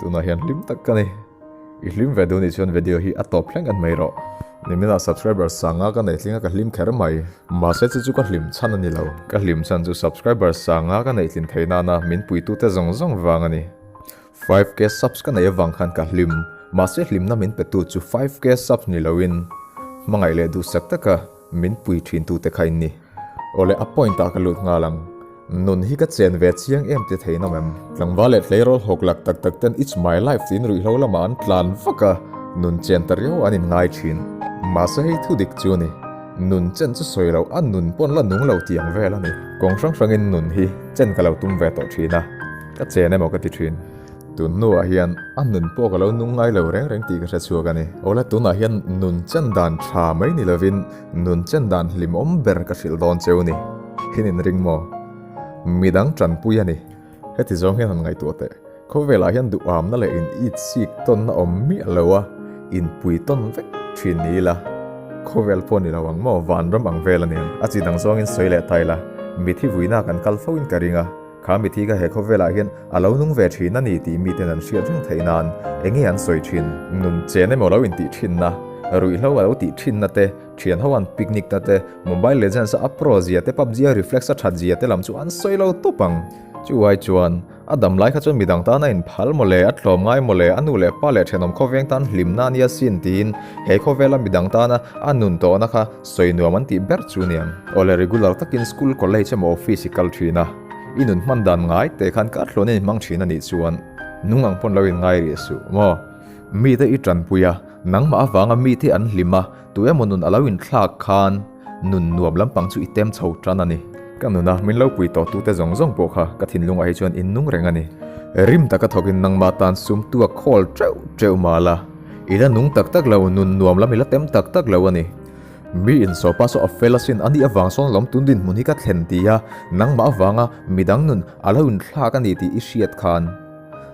Tunah hian hlim tak ka ni. I hlim ve duh nih chuan video hi a tawp thleng en mai rawh. Niminah subscriber sanga ka neih tling a ka hlim kher mai. Mahse chu chu ka hlim chhan a ni lo. Ka hlim chhan chu subscriber sanga ka neih tlin theih nana min puitute zawng zawng vang a ni. 5k subs ka neih avang khan ka hlim. Mahse hlimna min petu chu 5k subs ni loin hmangaih leh duhsak taka Min pui thin tute kha in ni. Awle a point ah ka lut nghal ang. Nun hi ka chen ve chiang em ti thei nawm em? Tlangval leh tleirawl hawk lak tak tak ten it's my life tiin ruihhlo lamah an tlan vak a, nun chen ta riau an in ngai thin. Mahse hei thu dik chu ni. Nun chen chu sawi loh a nun pawn la nung lo tih ang vel a ni. Kawng hrang hrangin nun hi chen ka lo tum ve tawh thin a, ka chen emaw ka ti thin. Tun hnuah hian a nun pawh ka lo nung ngai lo reng reng tih ka hre chhuak a ni. Awle tunah hian nun chen dan tha mai ni lovin nun chen dan hlimawm ber ka hrilh dawn cheu ni. Hin in ring maw? Midang tanpui a ni. Heti zawng hian han ngaihtuah teh. Khawvelah hian duhamna leh in it sik tawnna awm miah lo a, inpui tawn vek thin ni ila. Khawvel pawh ni lo ang maw? Vanram ang vel a ni ang. A chi dang zawngin sawi leh ta ila, mithi vuina kan kal fo in ka ring a. Kha mithi kha he khawvelah hian a lo nung ve thin a ni tih miten an hriat reng theih nan enge an sawi thin? Nun chen emaw lo intih thinna, ruihhlo a lo tih thinna te, thian ho an picnic na te, Mobile Legends a a pro zia te, PUBG a reflex a that zia te lam chu an sawi lo tawp ang. Chu ai chuan, a dam lai kha chuan midang tan a inphal maw le, a tlawm ngai maw le, a nu leh pa leh thenawm khawveng tan hlimna a nia sin tiin he khawvela midang tana a nun tawhna kha Sawi nuam an tih ber chu niang. Awle regular takin school, college emaw office i kal thin a, i nun hman dan ngai te khan kar hluan in hmang thin a nih chuan nung ang pawn lo in ngai rih suh maw? Mite i tanpui a, nangmah avanga mite an hlim a, tu emaw nun a lo inthlak khan nun nuam lampang chu i tem chho tan a ni. Ka nun a, min lo pui tawh tute zawng zawng pawh kha ka thinlungah hi chuan in nung reng a ni. Rim taka thawkin nangmah tan sum tuak khawl teuh teuh mah la. I la nung tak tak lo, nun nuam lam i la tem tak tak lo a ni. Mi insawpa saw a fel asin, a nih avang sawn lawm tun dinhmun hi ka thlen ti a, nangmah avanga midang nun a lo inthlak a ni tih i hriat khan.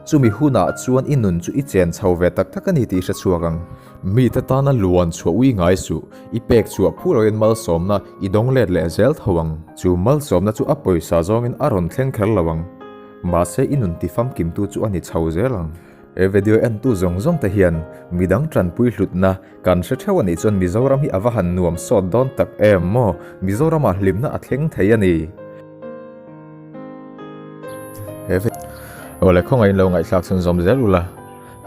Chumi hunah chuan i nun chu i chen chho ve tak tak a ni tih i hre chhuak ang. Mite tana luan chhuah ui ngai suh, i pek chhuah phu loin malsawmna i dawng let leh zel tho ang. Chu malsawmna chu a pawisa zawngin a rawn thleng kher lo ang. Mahse i nun tifamkimtu chu a ni chho zel ang. He video entu zawng zawng te hian midang tanpui hlutna kan hre theuh anih chuan Mizoram hi a va han nuam sawt dawn tak em maw? Mizoramah hlimna a thleng thei a ni. He video Awle khawngaih in lo ngaihthlak chhun zawm zel ula,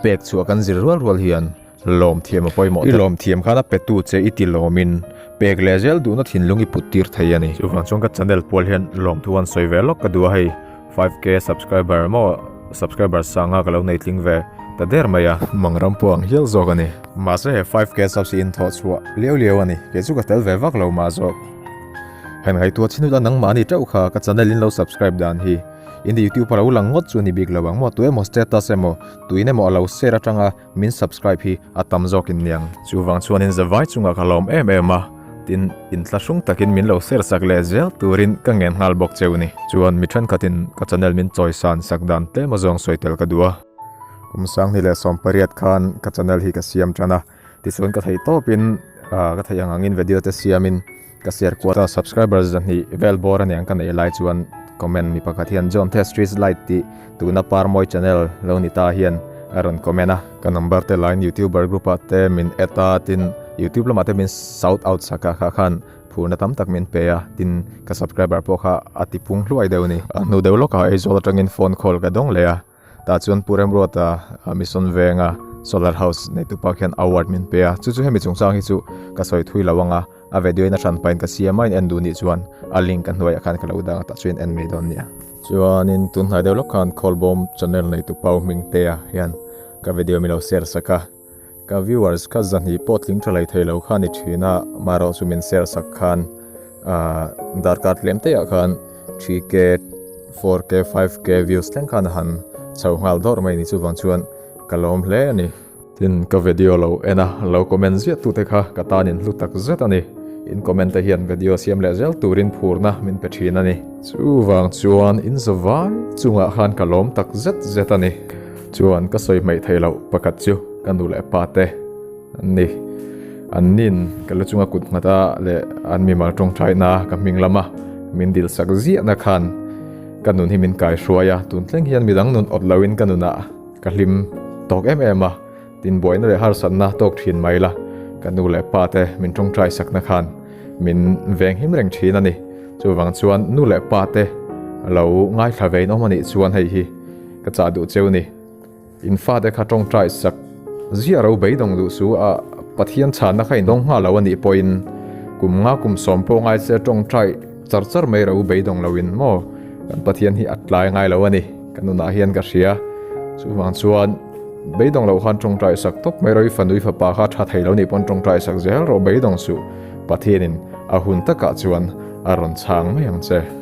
pek chhuah kan zir rual rual hian lawm thiam a pawimawh tak. I lawm thiam khan a petu che i ti lawmin pek leh zel duhna thinlung i put tir thei a ni. Chuvang chuan ka channel pual hian lawmthu an sawi ve lawk ka duh a hei. 5k subscriber maw subscriber sanga ka lo nei tling ve ta der mai a. Mangram pawh ang hial zawk a ni. Mahse he 5k subs hi in thawh chhuah liau liau a ni. Kei chu ka tel ve vak lo mah zawk. Heng ngaihtuah chin ula nangmah ni teuh kha ka channel in lo subscribe dan hi. In YouTube a lo lang ngawt chu a ni bik lo ang maw tu emaw status emaw tuin emaw a lo share atanga min subscribe hi a tam zawk in niang. Chuvang chuanin zavai chungah ka lawm em em a, tin inthlahrung takin min lo share sak leh zel turin ka ngen nghal bawk cheu ni. Chuan mi thenkhatin ka channel min chawisan sak dan tlem a zawng sawi tel ka duh a. Kum sanghnih leh 18 khan ka channel hi ka siam tan a, tichuan ka theih tawpin ka theih ang angin video te siamin ka share kual a, subscribers zahnih vel bawr aniang ka neih lai chuan comment mi pakhat hian John The Street Light tih tuna Parmawi channel lo ni ta hian a rawn comment a, ka number te lain youtuber group ah te min add a tin youtube lamah te min shout out sak a kha khan phurna tam tak min pe a tin ka subscriber pawh kha a ti pung hluai deuh a ni. A hnu deuh lawkah Aizawl atangin phone call ka dawng leh a. Tah chuan Pu Remruata Mission Venga Solar House neitu pa khian award min pe a, chu chu hemi chungchang hi chu ka sawi thui lo ang a, a video in a hran pahin ka siam a, in en duh nih chuan a link a hnuaiah khan ka lo dang a, tah chuan in en mai dawn nia. Chuanin tun hnai deuh lawk khan Khawlbawm channel neitu Pau Hmingtea hian ka video min lo share sak a, ka viewers kha zahnih pawh tling tha hlei thei lo kha a ni thin a, amaherawh chu min share sak khan darkar tlem te ah khan 3k 4k 5k views thleng khan a han chho nghal dawr mai a ni chuvang chuan ka lawm hle a ni. Tin ka video lo en a lo comment ziah tu te kha ka tan in hlu tak zet a ni in comment te hian video siam leh zel turin phurna min pe thin a ni. Chuvang chuan in zavai chungah khan ka lawm tak zet zet a ni. Chuan ka sawi hmaih theih loh pakhat chu ka nu leh pa te an ni. An nin ka lu chunga kut nghat a leh an mimal tawngtaina ka hming lama min dil sak ziahna khan. Ka nun hi min kaihruai a, tun thleng hian midang nun awt loin ka nunah ka hlim tawk em em a, tin buaina leh harsatna tawk thin mai la, ka nu leh pa te min tawngtai sakna khan min venghim reng thin a ni. Chuvang chuan nu leh pa te lo ngaithla ve in awm a nih chuan hei hi ka chah duh cheu ni. In fate kha tawngtai sak ziah ro beidawng duh su a, Pathian chhanna kha in dawng nghal lo a nih pawhin kum nga kum sawm pawh ngai se tawngtai char char mai ro beidawng lo in maw kan Pathian hi a tlai ngai lo a ni ka nunah hian ka hria. Chuvang chuan beidawng loh khan tawngtai sak tawp mai ro i fanu i fapa kha tha thei lo nih pawn tawngtai sak zel rawh beidawng suh Pathianin a hun takah chuan a rawn chhang mai ang che.